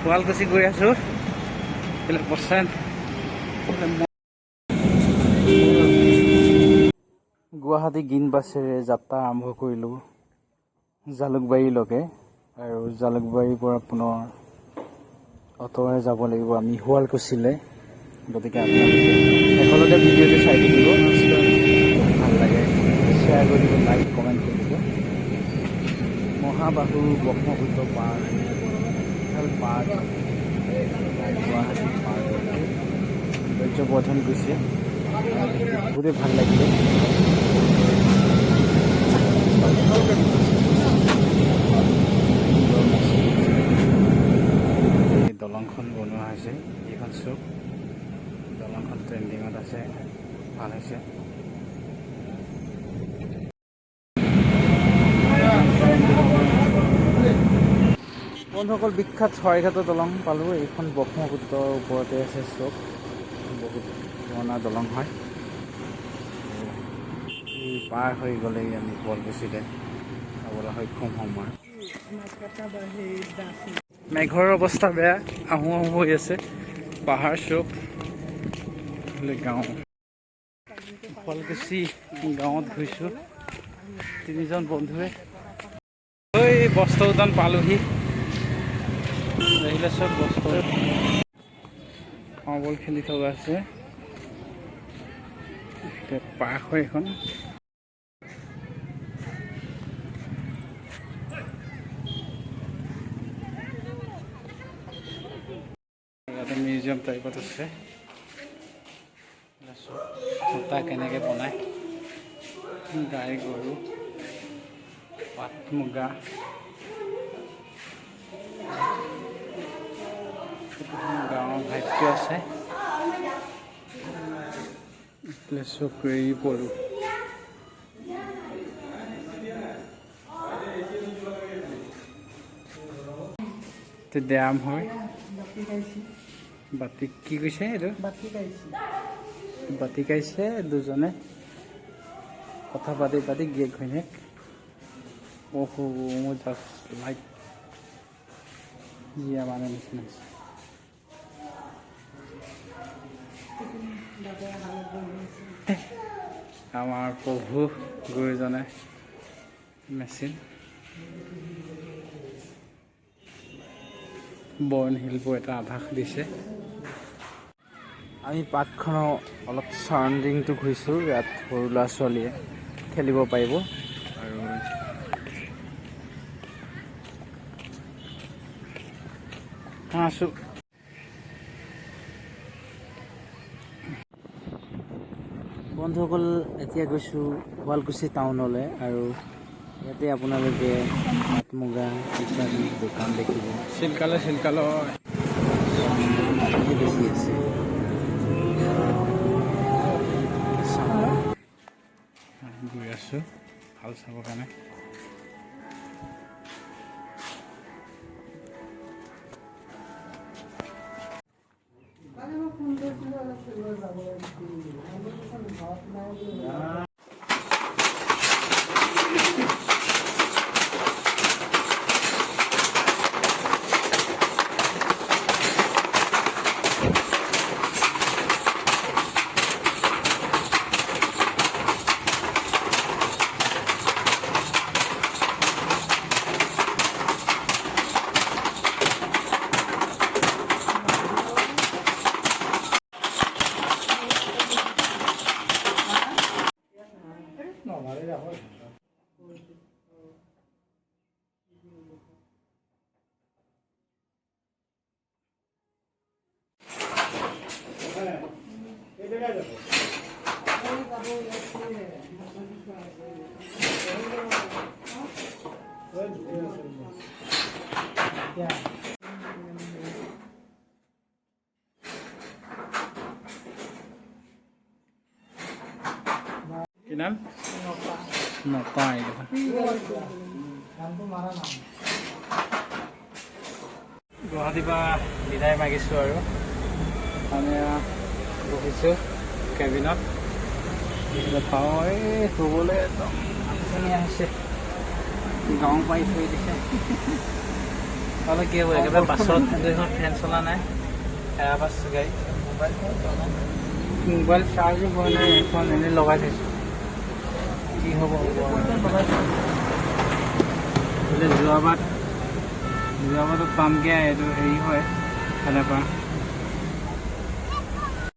শুৱালকুছি গৈ আছোঁ। এইফালে বছেন। গুৱাহাটী গ্ৰীণ বাছেৰে যাত্ৰা আৰম্ভ কৰিলোঁ জালুকবাৰীলৈকে আৰু জালুকবাৰীৰ পৰা পুনৰ অ'টোৰে যাব লাগিব আমি শুৱালকুছিলৈ। গতিকে আপোনালোকে শেষলৈকে ভিডিঅ'টো চাই থাকিব। ভাল লাগে শ্বেয়াৰ কৰি দিব, লাইক কমেণ্ট কৰি দিব। মহাবাহু ব্ৰহ্মপুত্ৰ পাৰ্ক, বিশাল পাৰ্ক, গুৱাহাটী পাৰ্ক সৌন্দৰ্যবৰ্ধন কৰিছে, বহুতেই ভাল লাগিলে। এই দলংখন বনোৱা হৈছে, এইখন চব দলংখন ট্ৰেণ্ডিঙত আছে, ভাল হৈছে। বন্ধুসকল, বিখ্যাত শৰাইঘাটৰ দলং পালোঁ। এইখন ব্ৰহ্মপুত্ৰৰ ওপৰতে আছে চব, বহুত পুৰণা দলং হয়। এই পাৰ হৈ গ'লেই আমি শুৱালকুছিলৈ যাবলৈ সক্ষম হ'ম। আৰু মেঘৰ অৱস্থা বেয়া, আহোঁ আহোঁ হৈ আছে। পাহাৰ চব গাঁও, শুৱালকুছি গাঁৱত গৈছোঁ তিনিজন বন্ধুৱে। ঐ, বস্ত্ৰ উদ্যান পালোহি। আহিলে চব বস্ত্ৰ বল খেলি থকা আছে। পাৰ্ক হয় এখন। ইয়াতে মিউজিয়াম টাইপত আছে, সূতা কেনেকৈ বনায়, গাই গৰু, পাট মুগা। গাঁৱৰ ভাইটো আছে। চকৰি পৰোঁ। ডেম হয়। বাতি কি কৈছে এইটো? বাতি খাইছে দুজনে কথা পাতি পাতি, গিয়েক ঘৈণীয়েক। অহ, মোৰ জাষ্ট লাইক জীয়া মানুহ নিচিনা হৈছে। আমাৰ প্ৰভু গুৰুজনে মেচিন বয়ন শিল্প এটা আভাস দিছে। আমি পাৰ্কখনৰ অলপ চাৰাউণ্ডিংটো ঘূৰিছোঁ। ইয়াত সৰু ল'ৰা ছোৱালীয়ে খেলিব পাৰিব। আৰু আছোঁ বন্ধুসকল, এতিয়া গৈছোঁ শুৱালকুছি টাউনলৈ আৰু ইয়াতে আপোনালোকে পাট মুগা ইত্যাদি দোকান দেখিব। চিল্কালয়, চিল্কালয় বেছি আছে। গৈ আছোঁ ভাল চাবৰ কাৰণে। কি নাম? নাপায়। গুৱাহাটীৰ পৰা বিদায় মাগিছোঁ আৰু আমি বহিছোঁ কেবিনত। পাওঁ, এই শুবলৈ একদম ধুনীয়া হৈছে। গাঁও পাৰি থৈ দিছে। অলপ কি হ'ব, একেবাৰে বাছত এইখন ফেন চলা নাই, এয়া বাছ গাড়ী। মোবাইল চাৰ্জো হোৱা নাই, এখন এনেই লগাই থৈছোঁ। কি হ'ব হ'ব আৰু। বোলে যোৱাবাট, যোৱাবাটত পামগৈ। এইটো হেৰি হয়, ফালৰ পৰা।